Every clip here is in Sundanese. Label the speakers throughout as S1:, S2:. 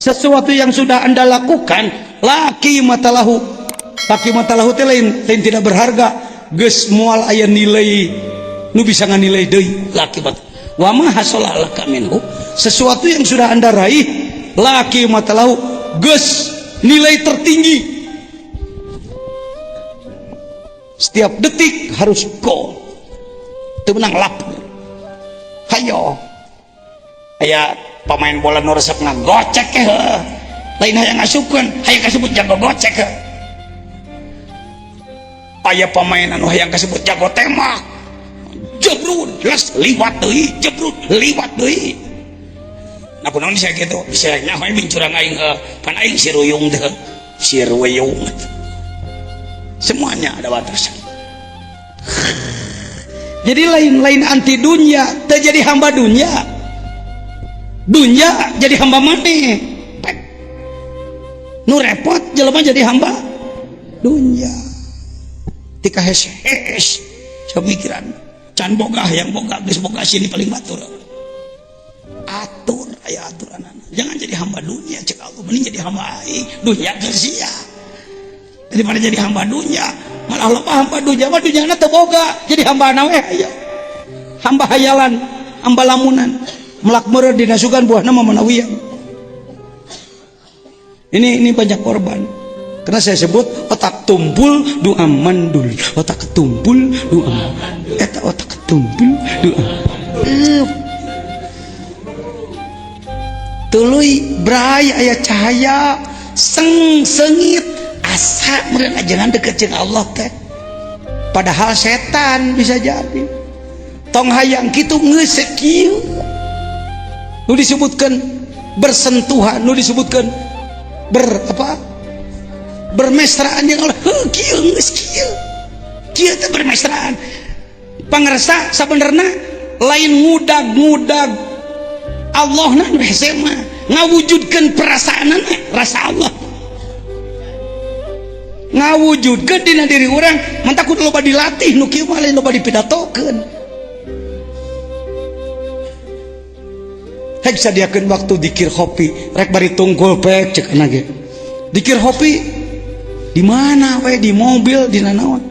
S1: Sesuatu yang sudah Anda lakukan, la qimatalahu. La qimatalahu teh lain, lain tidak berharga, geus moal aya nilai nu bisa nganilai deui la qimat. Wa ma hasala laka minhu, sesuatu yang sudah Anda raih, la qimatalahu, geus nilai tertinggi. Setiap detik harus gol. Teu menang lapor. Hayo. Aya pemain bola nu resep ngagocek ke lain hayang ngasupkeun, hayang kasebut jago gocek ke. Aya pemain anu hayang kasebut jago tembak. Jebrut, les liwat deui, jebrut, liwat deui. Nah kunaon bisa kitu? Bisa nyaho bincurang aing heuh. Pan aing si ruyung teh. Si ruyung. Semuanya ada batasan. Jadi lain-lain anti dunia, teu jadi hamba dunia. Dunia jadi hamba maneh. Pek. Nu repot jelema jadi hamba dunia. Tika hes-hes pemikiran. Can boga yang boga geus boga sini paling batur. Atur aya aturanana. Jangan jadi hamba dunia cek Allah, mending jadi hamba aing. Dunia geus sia. Daripada jadi hamba dunia, malah loba hamba dunia mah dunyana teu boga, jadi hamba we aya. Hamba hayalan, hamba lamunan. Melak meureun dinasukan buahna mah manawiang. Ini banyak korban. Karena saya sebut otak tumpul doa mandul, otak tumpul doa. Eta otak tumpul doa. Tuluy bray aya cahaya seng sengit asa meureun ajengan deket jeung Allah teh. Padahal setan bisa jadi. Tong hayang kitu geus kieu. Nu disebutkan bersentuhan, nu disebutkan ber apa? Bermesraan jeung Allah. Heuh kieu geus kieu. Kieu teh bermesraan. Pangersa sabenerna lain ngudag-ngudag Allah na nu hese mah ngawujudkeun perasaanana rasa Allah. Ngawujudkeun dina diri urang, mantak kudu loba dilatih nu kieu mah lain loba dipidatokeun. Hek sadiakeun waktu dikir kopi, rek bari tungkul pek cek ana ge. Dikir kopi di mana we, di mobil, di nanaon.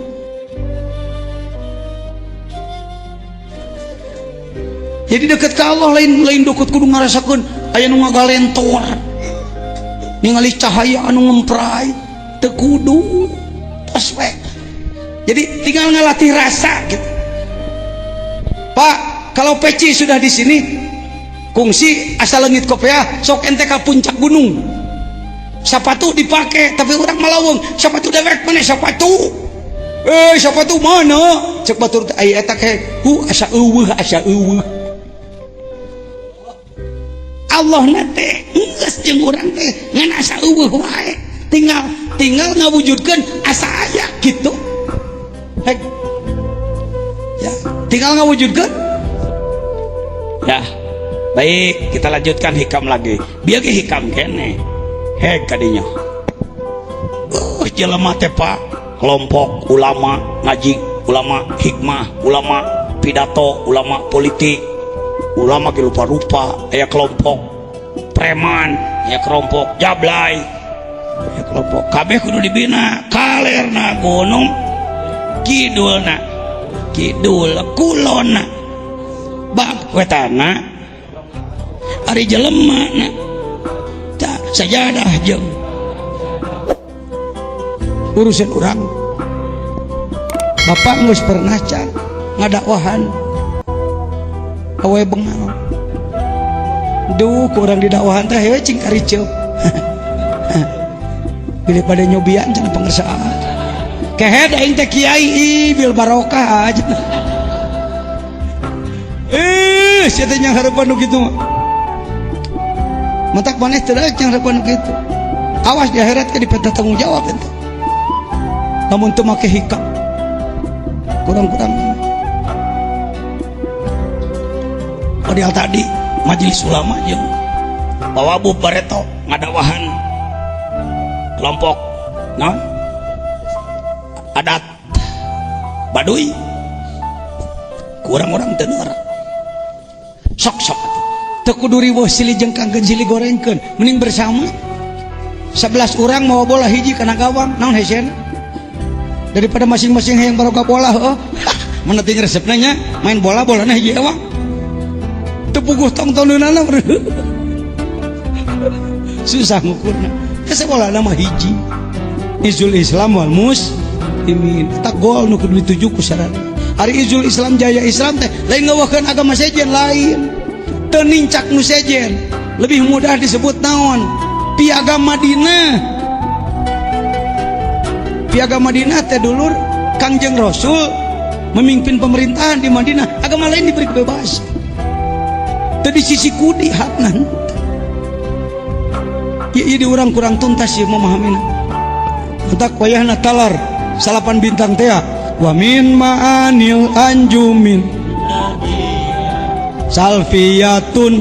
S1: Jadi deket ka Allah lain lain deket kudu ngarasakeun aya nu ngagalentor. Ningali cahaya anu ngempray teu kudu tos we. Jadi tinggal ngalatih rasa gitu. Pak, kalau peci sudah di sini kungsi asal leungit kopiah sok ente ka puncak gunung. Sepatu dipakai tapi urang malawung sepatu dewek mana sepatu? Sepatu mana? Cek batur teh aya eta ke hu asa eueuh asa eueuh. Allah na teh geus jeung urang teh ngan asa eueuh wae. Tinggal tinggal ngawujudkeun asa aya kitu. Hek. Ya, tinggal ngawujudkeun. Ya. Baik, kita lanjutkan hikam lagi. Biar ge hikam kene. Hek kadinya. Jelema teh Pak, kelompok ulama ngaji, ulama hikmah, ulama pidato, ulama politik, ulama ge rupa-rupa, aya kelompok preman, aya kelompok jablay, aya kelompok kabeh kudu dibina. Kalerna gunung, kidulna kidul, kulonna bab wetana ari jelema na tah sajadah jeung urusan urang. Bapak geus pernah can ngadakwahan awe bengal. Duh, ku urang didakwahan teh heuh cing kariceup. Bilih pada nyobian cenah pangersaan. Kehed aing teh kiai bil barokah aja. Sia teh nyang harapan nu kitu mah. Matak maneh teu daek nyang harapan nu kitu. Awas di akhirat ke dipenta tanggung jawab ente. Lamun teu make hikam. Kurang-kurang. Padahal tadi majelis ulama jeung Pawabu Bareto ngadawahan kelompok naon? Adat Baduy. Kurang orang teu dengar. Sok-sok atuh. Teu kudu riweuh silih jengkangkeun silih gorengkeun, mending bersama. 11 orang mau bola hiji kana gawang, naon hesena? Daripada masing-masing hayang baroga bola heuh. Mana ting resepna nya main bola bolana hiji ewang. Teu puguh tongtoneunana. Susah ngukurna. Hese bolana mah hiji. Izul Islam wal muslimin. Eta gol nu kudu dituju ku sarana. Ari Izul Islam jaya Islam teh lain ngeuweuhkeun agama sejen lain. Teu nincak nu sejen. Lebih mudah disebut naon? Piagam Madinah. Piagam Madinah teh dulur Kangjeng Rasul memimpin pemerintahan di Madinah, agama lain diberi kebebasan. Teu di sisi kudi hakna. Ya, di urang kurang tuntas sih memahaminya. Entak wayahna talar salapan bintang teh wa min ma'anil anjumin salfiyatun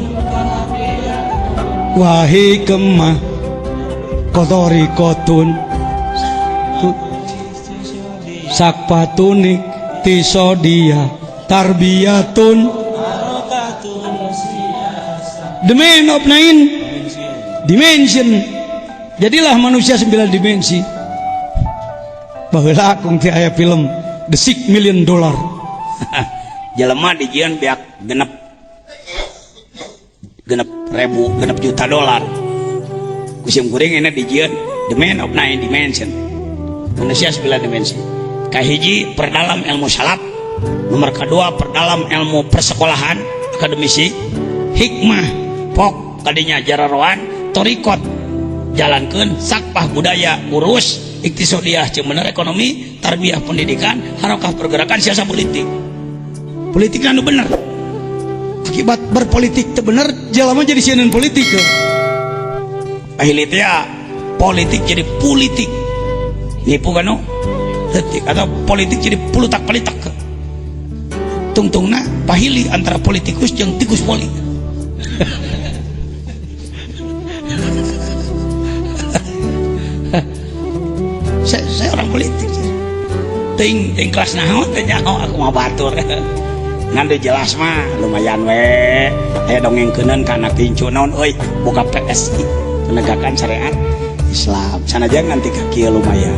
S1: wa hikmah kotorikotun sakpatunik tisodia tarbiyatun the man of nine dimension. Jadilah manusia 9 dimensi. Baheula akung teh aya film The 6 Million Dollar.
S2: Jelema dijieun beak genep genep ribu genep juta dolar. Ku sim kuring ini dijieun the man of nine dimension, manusia 9 dimensi. Kahiji, perdalam ilmu salaf. Nomor kedua, perdalam ilmu persekolahan akademisi hikmah pok kadinya jararoan torikot jalankan sakpah budaya urus iktisodiah jeung bener ekonomi tarbiyah pendidikan harokah pergerakan siasa politik politik anu bener.
S1: Akibat berpolitik teu bener jelema jadi sieun politik ke.
S2: Ahli teh politik jadi politik nipu kan detik atau politik jadi pulutak pelitak tungtungna pahili antara politikus jeung tikus poli. Saya orang politik ting ting kelas naon teh nyaho aku mah batur ngan jelas mah lumayan we aya dongengkeuneun ka anak incu naon euy buka PSI penegakan syariat Islam sanajan nganti ka kieu lumayan.